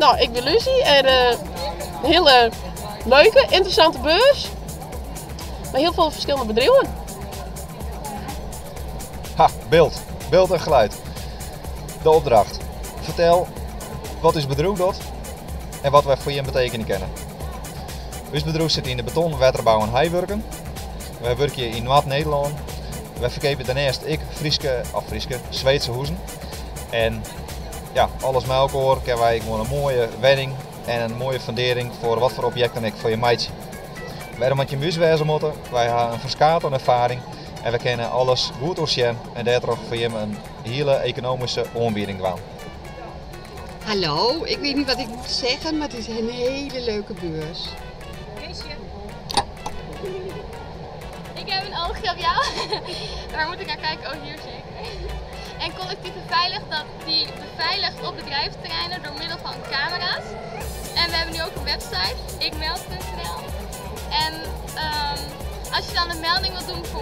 No, ik bin Lucy en in hiele leuke, ynteressante beurs. Mei hiel folle ferskillende bedriuwen. Ha, byld. Byld en geluid. De opdracht. Fertel wat ús bedriuw docht en wat wy foar jim betekenje kinne. Us bedriuw sit yn de beton, wetterbou en heiwurken. Wy wurkje yn Noard-Nederlân. Wy ferkeapje dêrneist ek Fryske, of Fryske, Sweedske huzen. En ja, alles mei elkoar kinne wy gewoan in moaie wenning en in moaie fundearring foar wat foar objekt dan ek foar je meitsje. Wêrom moat je by ús wêze moatte? Wy ha in ferskaat oan erfaring en wy kinne alles goed oersjen en dêrtroch foar jim in hiele ekonomyske oanbieding dwaan. Hallo, ik weet niet wat ik moet zeggen, maar het is een hele leuke beurs. Kusje. Ik heb een oogje op jou. Waar moet ik naar kijken? Oh, hier zeker. En Collectief Beveiligd, dat die beveiligt op bedrijventerreinen door middel van camera's. En we hebben nu ook een website, ikmeld.nl. En als je dan een melding wilt doen voor